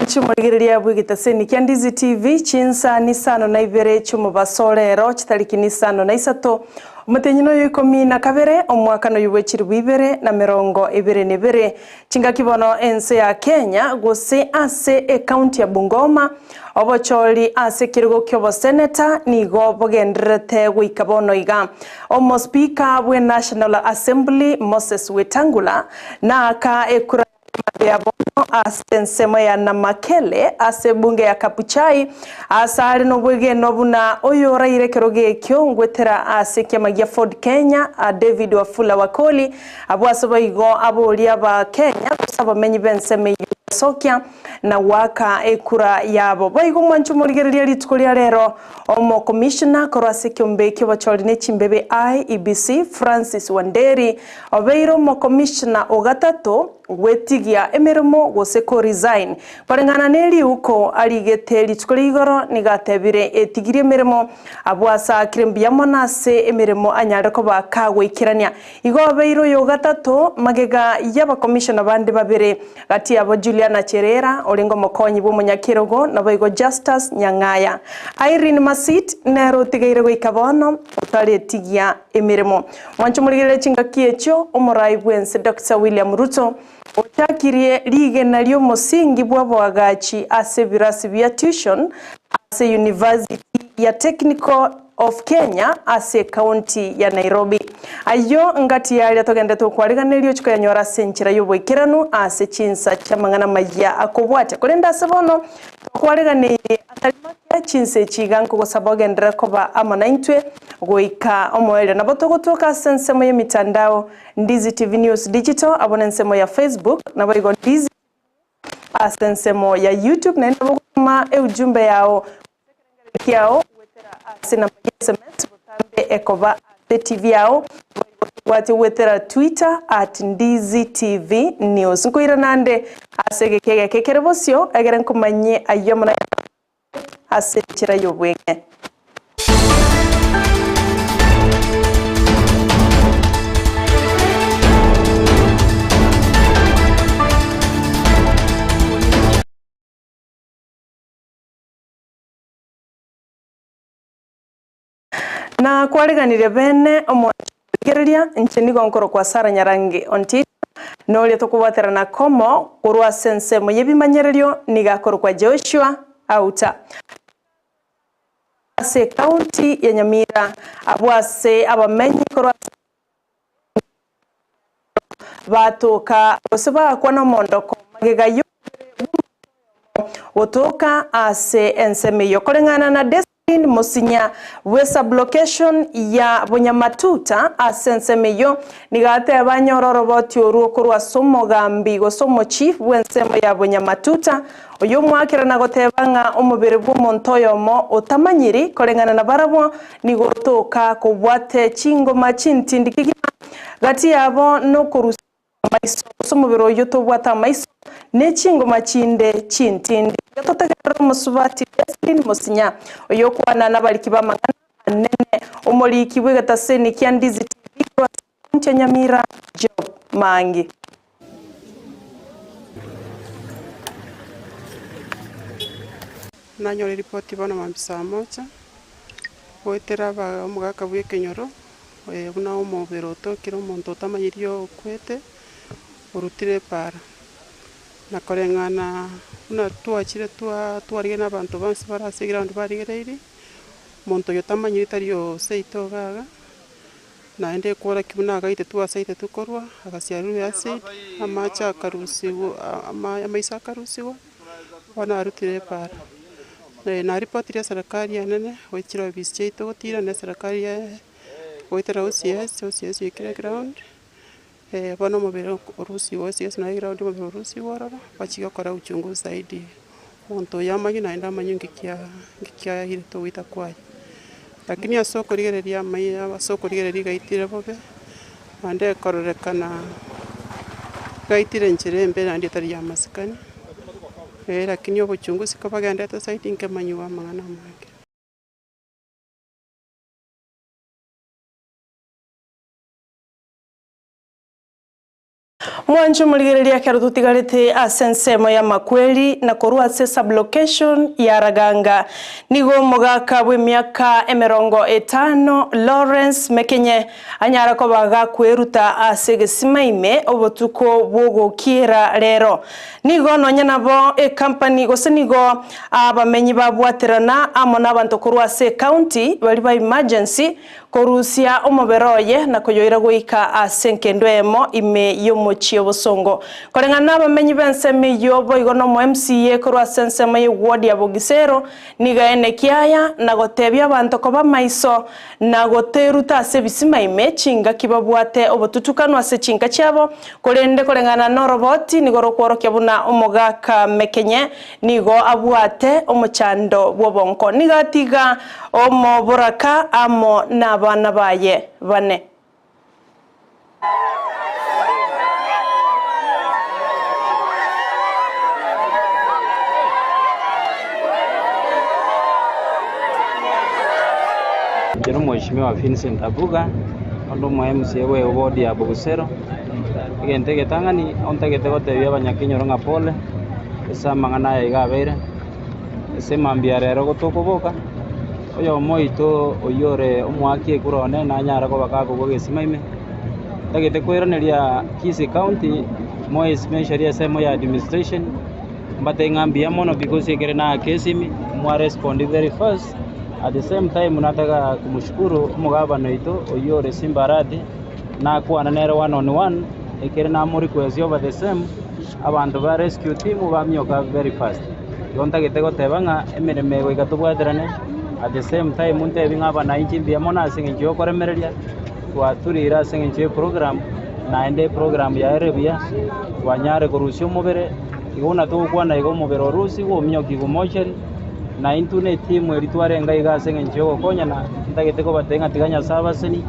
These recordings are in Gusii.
Mwanche omorigereria bw'egetaseni kia Ndizi TV, chinsa nisano na ibere chi'omobaso rero chitariki nisano na isato, omotenyi noyo ikomi na kabere, omwaka noyo bwe chilifu ibere na merongo ebere na ebere. Chingaki bono ense ya Kenya gose ase ecounty ya Bungoma, obochori ase ekerogo ki'oboseneta nigo bogendererete goika bono iga. Omospika bwe National Assembly Moses Wetangula naaka ekura Mambia bono ase ensemo ya Namakele ase ebunge ya Kabuchai, aase are nobwegenwa buna oyoraire ekerogo ekio ngwetera ase ekiama gia Ford Kenya, David Wafula Wakoli, abwo ase boigo aboria aba Kenya gose abamenyi b'ensemo eyio gwesokia na goaka ekura yabo. Boigo mwanche omorigereria rituko ria rero Omokomishona korwa ase ekeombe ki'obochori ne chimbebe IEBC Francis Wanderi Obeire omokomishona o gatato gwetigia emeremo gose ko resign. Koreng'ana ne riuko arigete rituko ria igoro nigo atebire etigirie emeremo abwo ase aakire mbuya mono ase emeremo anyare koba kagoikerania. Igo obeire oyo o gatato magega y'abakomishona bande babere gati yabo Juliana Cherera orenge omokonyi bw'omonyakerogo naboigo Justus Nyang'aya. Irene Masit nere otigaire goika bono otaretigia emeremo. Mwanche morigererie chingaki echio omorai bw'ense Doctor William Ruto ochakirie rigena ri'omosingi bw'aboagachi ase ebirasi bia tuition ase University ya Technical of Kenya ase ekaunti ya Nairobi. Ayio ngati yaria togenderete gokwariganeria ochie koyanyora ase enchera y'oboikeranu ase chinsa chi'amang'ana amayia akobwatia. Korende ase bono Tokwareganeirie atari make chinsa echi iga nkogosaba ogenderere koba amo naintwe goika omoerio. Nabo togotoka ase ensemo y'emitandao Ndizi TV News Digital abo nensemo ya Facebook naboigo Ndizi TV News ase ensemo ya YouTube naende nabo ogotoma eujumbe yao gose ekerengererio kiao goetera ase enamba ya SMS botambe ekoba ase TV yao boigo tobwate goetera Twitter at Ndizi TV News. Nkoirana ande Ase egeka egeke kere bosio, egere nkomanyie ayio amo nayande ase enchera y'obweng'e. Na kwariganirie bene omwancho rigereria, inche nigo nkorokwa Sara Nyarangi Ontita, na oria tokobwaterana komo korwa ase ensemo y'ebimanyererio nigo akorokwa Joshua Auta. Ase ekaunti ya Nyamira, abwo ase abamenyi korwa ase batoka gose baakwa nomondoko magega y'omobere bw'omonto oyomo gotoka ase ensemo eyio. Koreng'ana na Desrine Mosinya bwe sublocation ya Bonyamatuta ase ensemo eyio, nigo ateba anyore oroboti orwo korwa ase omogambi gose omochief bw'ensemo ya Bonyamatuta, oyio omoakera na goteba ng'a omobere bw'omonto oyomo otamanyiri koreng'ana na barabwo nigo otoka kobwate chingoma chintindi kegima Gati yabo nokorusia amaiso, gose omobere oyio tobwate amaiso, ne chingoma chinde chintindi. Tiga totegerere omosubati Desline Mosinya, oyokwana nabariki b'amang'ana anene, omoriki bw'egetaseni kia Ndizi TV korwa ase ekaunti ya Nyamira, Job Maangi. Nanyora eripoti bono mambia saa moja, goetera aba omogaka bwa ekenyoro, buna omobere otokire omonto otamanyiri okwete, orutire epaara. Na koreng'ana buna twachire twa twarigia na abanto bonsi bare ase eground barigereirie, omonto oyo otamanyiri tari oseito iga iga, naende ekworokio buna agaitetwe ase aitetwe korwa, agasiarerwa eacid, amache akarusiwa ama amaiso akarusiwa. Bono narutire epaara, naripotirie eserekari enene goichire ofisi chiaito gotira na eserekari ya goetera OCS, OCS oikire eground, bono omobere orusigwe OCS naye eground omobere orusigwe ororo, bachie gokora uchunguzi zaidi, omonto oyo amanywe naende amanywe nki kia nki kiairete ogoita kwaye. Lakini ase okorigereria amaiyo ase okorigereria igaitire bobe, naende ekororekana gaitire enchera embe naende etari ya amasikani, lakini obochunguzi kobagendete zaidi nkemanyigwa amang'ana amange. Mwanche omorigereria ekero totigarete ase ensemo y'amakweri na korwa ase sublocation ya Raganga. Nigo omogaka bw'emiaka emerongo etano Lawrence Mekenye anyare koba gakweruta ase egesima ime obotuko bw'ogokiera rero. Nigo nonya nabo ecompany gose nigo abamenyi babwaterana amo nabanto korwa ase ecounty baria ba emergency Korusia omobere oye na koyoira goika ase enkendo eyemo ime y'omochie obosongo. Koreng'ana nabamenyi b'ensemo eyio boigo nomo MCA korwa ase ensemo ye ward ya Bogisero nigo aenekia aya na gotebia abanto koba maiso na goteruta ase ebisima ime chingaki babwate obotutukanu ase chinka chiabo korende koreng'ana noroboti nigo rokworokia buna omogaka Mekenye Nigo abwate omochando bw'obonko. Nigo atiga omoboraka amo nabana baye bane. Inche nomweshimiwa Vincent Abuga, onde omo MCA bwe eward ya Bogusero, egento egetang'ani ontagete gotebia abanyakenyoro ng'a pole. Ase amang'ana aya iga abeire, ase mambia rero gotokoboka, oyomo oito oyio ore omoaki ekura one nanyare koba gakogwa egesima ime. Ntagete koiraneria Kisii County more especially ensemo ya administration, mbatebie ng'a mbuya mono because ekere naaka esimi, mwa respond very fast, at the same time nataka kumshukuru omogabana oito oyio ore Simba Arati, nakwana nere one on one, ekere namo request over the same, abanto ba rescue team bamioka very fast. Igo ntagete goteba ng'a emeremo eye goika tobwaterane, at the same time ntebi ng'a abanainchi mbuya mono ase eng'encho ya okoremereria, twaturire ase eng'encho ya eprogram, naende eprogram yaye buya, twanyare korusia omobere, igo buna togokwana iga omobere orusigwe omiokigwe mortuary, na intwe na etimu eria twarenge iga ase eng'encho ya ogokonyana, ntagete kobatebia ng'a tiga Nyasae abasenie,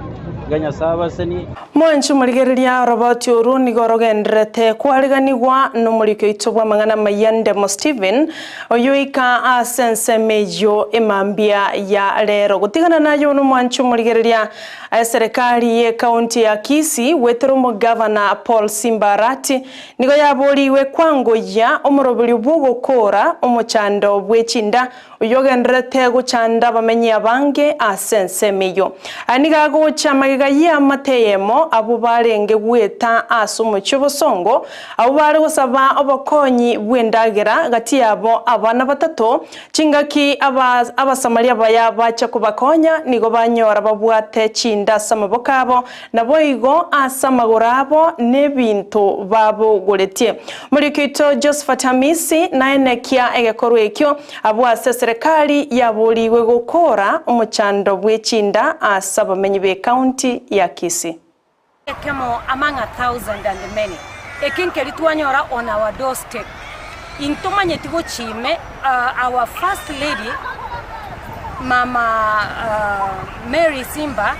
tiga Nyasae abasenie. Mwanche omorigereria oroboti orwo nigo rogendererete kwariganigwa nomoriki oito bw'amang'ana amayia Ndemo Stephen, oyoika ase ensemo eyio emambia ya rero. Gotigana naye bono mwanche omorigereria, eserekari y'ecounty ya Kisii goetera omogavana Paul Simba Arati nigo yaborigwe kwangoyia omoroberio bw'ogokora omochando bw'echinda Oyogendererete gochanda abamenyi abange ase ensemo eyio. Aya nigo agocha magega y'eamate eyemo abwo barenge goeta ase omochie obosongo, abwo bare gosaba obokonyi bw'endagera gati yabo abana batato. Chingaki aba Abasamaria baya bachia kobakonya, nigo banyora babwate chinda ase amaboko abo, naboigo ase amagoro abo nebinto babogoretie. Omoriki oito Josephat Hamisi naenekia egekorwa ekio abwo ase eserekari yaborigwe gokoora omochando bw'echinda ase abamenyi b'ecounty ya Kisii. Ekemo among a thousand and many, eki nkeri twanyora on our doorstep. Intomanyeti gochia ime, our first lady mama Mary Simba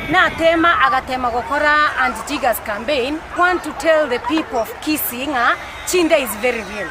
natema agatema gokora anti jiggers campaign, want to tell the people of Kisii ng'a chinda is very real.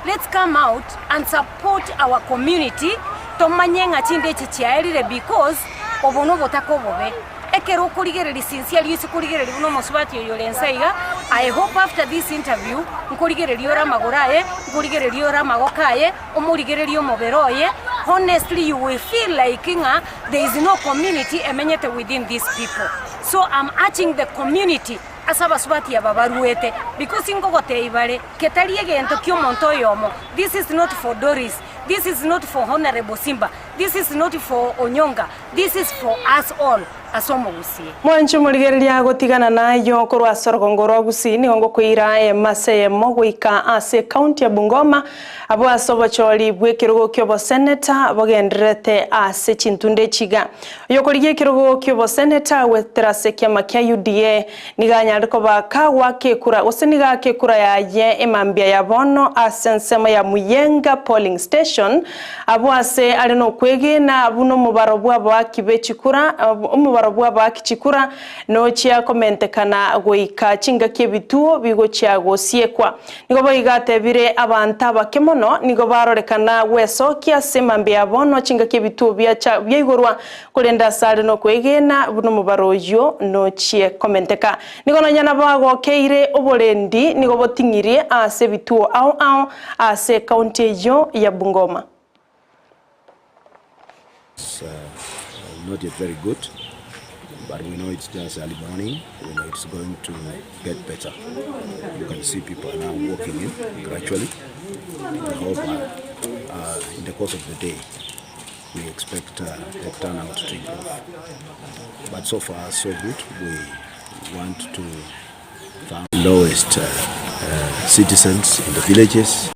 Let's come out and support our community tomanye ng'a chinda echi chiaerire because obo nobotaka obobe. Ekero okorigereria sincerely ase korigereria buna omosubati oyo ore inse iga, I hope after this interview nkorigereria ore amagoro aye, nkorigereria ore amagoko aye, omorigererie omobere oye, honestly you will feel like ng'a there is no community emenyete within these people. So I'm urging the community ase abasubati aba baruete, because nkogotebia bare, ketari egento kia omonto oyomo, this is not for Doris, this is not for Honourable Simba, this is not for Onyonga, This is for us all ase omogusii. Mwanche omorigereria gotigana nayo korwa ase orogongo rwa Gusii nigo ngokoira eyemo ase eyemo goika ase ekaunti ya Bungoma abwo ase obochori bw'ekerogo ki'oboseneta bogendererete ase chintunda echi iga. Oyokorigia ekerogo ki'oboseneta goetera ase ekiama kia UDA nigo anyare koba kagwaka ekura gose nigo aake ekura yaye emambia ya bono ase ensemo ya Muyenga polling station abwo ase are nokwe. nokwegena buna omobaro bw'abaaki be chikura omobaro bw'abaaki chikura nochia komentekana goika chingaki ebituo bigochia gosiekwa. Nigo boigo atebire abanto abake mono nigo barorekana gwesokia ase mambia ya bono chingaki ebituo biacha biaigorwa, korende asare nokwegena buna omobaro oyio nochie komenteka. Nigo nonya nabo agokeire oborendi nigo boting'irie ase ebituo ao ao ase ekaunti eyio ya Bungoma. It's not yet very good but we know it's just early morning, we know it's going to get better. You can see people are now walking in gradually. We hope in the course of the day we expect the turnout to improve. But so far so good. We want to thank lowest citizens in the villages.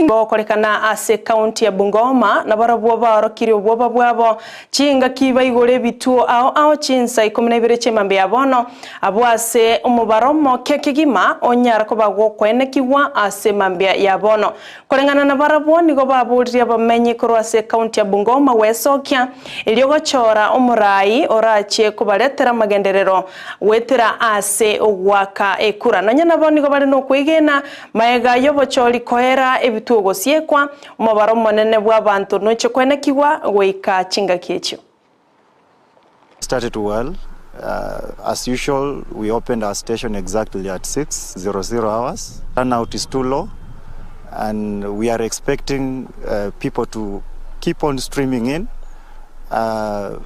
Gokorekana ase ekaunti ya Bungoma, nabarabwo baorokirie obwoba bwabo chingaki baigure ebituo ao ao chinsa ikomi na ibere chi'emambia ya bono, abwo ase omobaro omoke kegima onyara koba gokoenekigwa ase emambia ya bono. Koreng'ana nabarabwo nigo baboririe abamenyi korwa ase ekaunti ya Bungoma gwesokia erio gochora omorai orachie kobaretera amagenderero goetera ase ogoaka ekura. Nonya nabo nigo bare nokwegena Magega y'obochori koera ebituo gosiekwa, omobaro omonene bw'abanto noche kwenekigwa goika chingaki echio. Started well, as usual we opened our station exactly at 6:00 hours, turnout is too low and we are expecting people to keep on streaming in,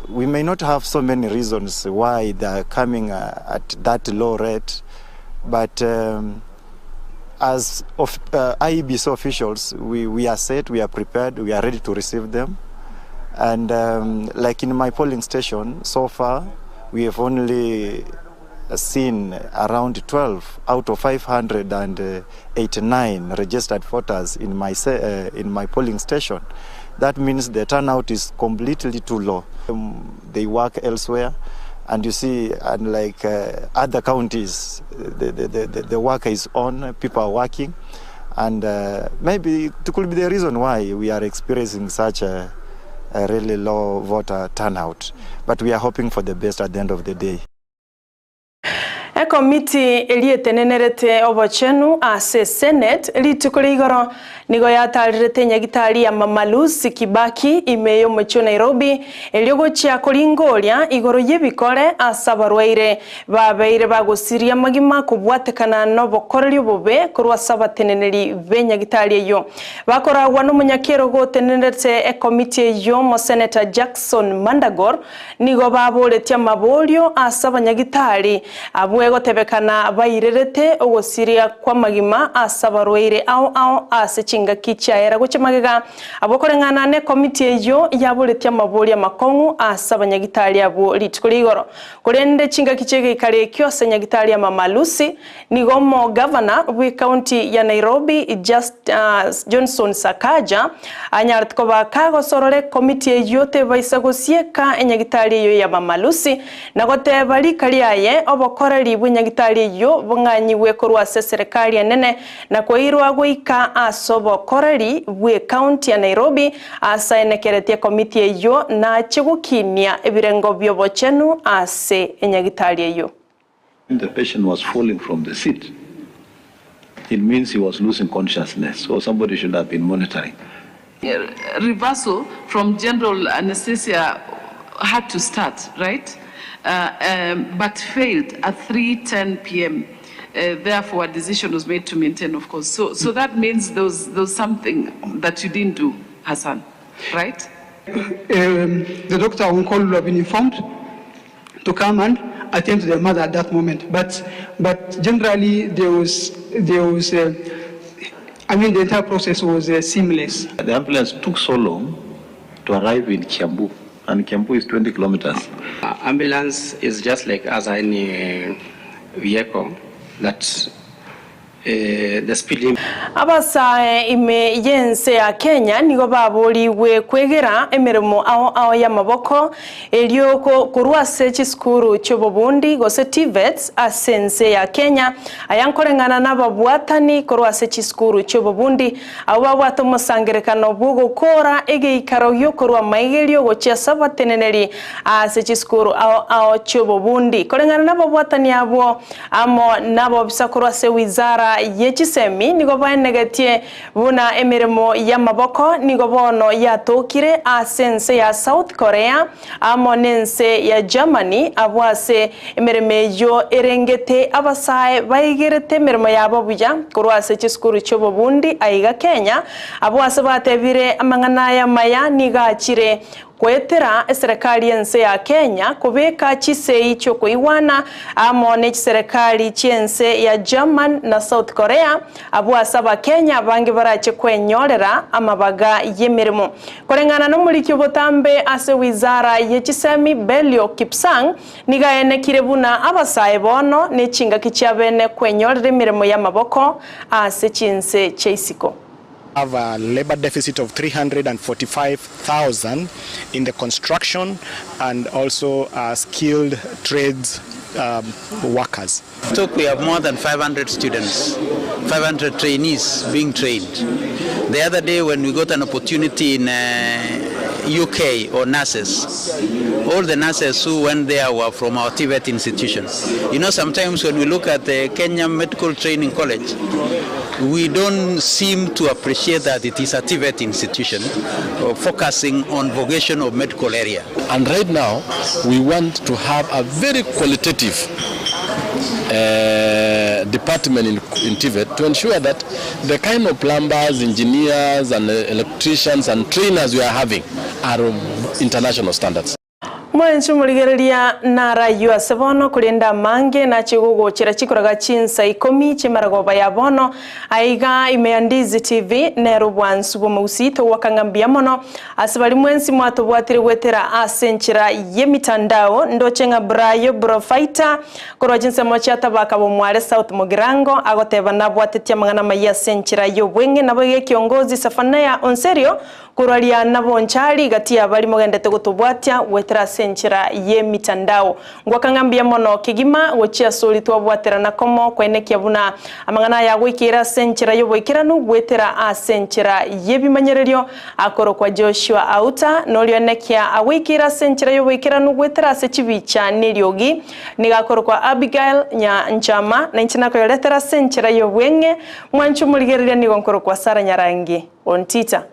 we may not have so many reasons why they are coming at that low rate but as of, IEBC officials we, we are set, we are prepared, we are ready to receive them and like in my polling station so far we have only seen around 12 out of 589 registered voters in my, in my polling station. That means the turnout is completely too low. They work elsewhere and you see unlike other counties the, the, the, the work is on, people are working and maybe it could be the reason why we are experiencing such a, a really low voter turnout. But we are hoping for the best at the end of the day. Ekomiti eria etenenerete obochenu ase Senate rituko ria igoro nigo yatarirete enyagitari ya Mama Lucy Kibaki ime y'omochie o Nairobi erio gochia koringoria igoro y'ebikore ase abarwaire babeire bagosiria amagima kobwatekana nobokoreri obobe korwa ase abateneneri b'enyagitari eyio bakoragwa nomonyakerogo otenenerete ekomiti eyio Omoseneta Jackson Mandagor Nigo baboretie amaborio ase abanyagitari, abwo egotebekana bairerete ogosiria kw'amagima ase abarwaire ao ao ase chingaki chiaera gochia magega. Abwo koreng'ana nekomiti eyio yaboretie amaborio amakong'u ase abanyagitari abwo rituko ria igoro. Korende chingaki chi'egeikaro ekio ase nyagitari ya Mama Lucy, Nigo omogavana bw'ecounty ya Nairobi Johnson Sakaja anyarete koba kagosorora ekomiti eyio tebaisa gosieka enyagitari eyio ya Mama Lucy na goteba rika riaye obokoreri bw'enyagitari eyio bong'anyigwe korwa ase eserekari enene na koirwa goika ase obokoreri bw'ecounty ya Nairobi ase aenekeretie ekomiti eyio nache gokinia ebirengo bi'obochenu ase enyagitari eyio. When the patient was falling from the seat, it means he was losing consciousness, so somebody should have been monitoring. Reversal from general anesthesia had to start, right? But failed at 3:10 pm. Therefore, a decision was made to maintain, of course. So, so that means there was, there was something that you didn't do, Hassan, right? The doctor on call would have been informed to come and attend to the mother at that moment. But, but generally, there was, there was I mean, the entire process was seamless. The ambulance took so long to arrive in Kiambu, and Kiambu is 20 kilometers. Ambulance is just like as any vehicle that The speed limit. Abasae ime y'ense ya Kenya nigo baborigwe kwegera emeremo ao ao y'amaboko erio korwa ase chisukuru chi'obobundi gose TVETs ase ense ya Kenya aya nkoreng'ana nababwatani korwa ase chisukuru chi'obobundi abwo babwate omosangerekano bw'ogokoora egeikaro gi'okorwa amaigerio gochia ase abateneneri ase chisukuru ao ao chi'obobundi koreng'ana nababwatani abwo Amo nabobisa korwa ase wizara ye chisemi nigo baenegetie buna emeremo y'amaboko nigo bono yatokire ase ense ya South Korea amo nense ya Germany abwo ase emeremo eyio erengete abasae baigerete emeremo yabo buya korwa ase chisukuru chi'obobundi aiga Kenya abwo ase batebire amang'ana aya amaya nigo achire Goetera eserekari y'ense ya Kenya kobeka chisei chi'okoigwana amo ne chiserekari chi'ense ya German na South Korea, abwo ase Abakenya abange barache kwenyorera amabaga y'emeremo. Koreng'ana nomoriki obotambe ase wizara ye chisemi Belio Kipsang, nigo aenekire buna abasae bono ne chingaki chiabene kwenyorera emeremo y'amaboko ase chinse chia isiko. Have a labour deficit of 345,000 in the construction and also skilled trades workers. Talk we have more than 500 students, 500 trainees being trained. The other day when we got an opportunity in UK or nurses, all the nurses who went there were from our TVET institution. You know sometimes when we look at the Kenya Medical Training College, we don't seem to appreciate that it is a TVET institution focusing on vocation of medical area. And right now, we want to have a very qualitative uh, department in, in TVET to ensure that the kind of plumbers, engineers, and electricians and trainers we are having are of international standards. Mwenche omorigereria narayio ase bono, korende amange nachie gogochera chikoraga chinsa ikomi chi'emaragoba ya bono. Aiga ime ya Ndizi TV nere obwansu bw'omogusii togoaka ng'a mbuya mono ase baria mwensi mwatobwatire goetera ase enchera y'emitandao. Ndoche ng'a Brayo Brofighter korwa chinsemo chia Tabaka Bomware South Mugirango agoteba nabwatetie amang'ana amayia ase enchera y'obweng'e naboigo ekiongozi Zephaniah Onserio Korwa riana bonchari gati y'abaria mogendete gotobwatia goetera ase enchera y'emitandao. Ngoaka ng'a mbuya mono kegima gochia as'oria twabwaterana komo koenekia buna amang'ana aya agoikeire ase enchera y'oboikeranu goetera ase enchera y'ebimanyererio akorokwa Joshua Auta, noria oenekia agoikeire ase enchera y'oboikeranu goetera ase chibicha neriogi nigo akorokwa Abigail Nyanchama, nainche nakoyoretera ase enchera y'obweng'e. Mwanche omorigereria nigo nkorokwa Sarah Nyarangi Ontita.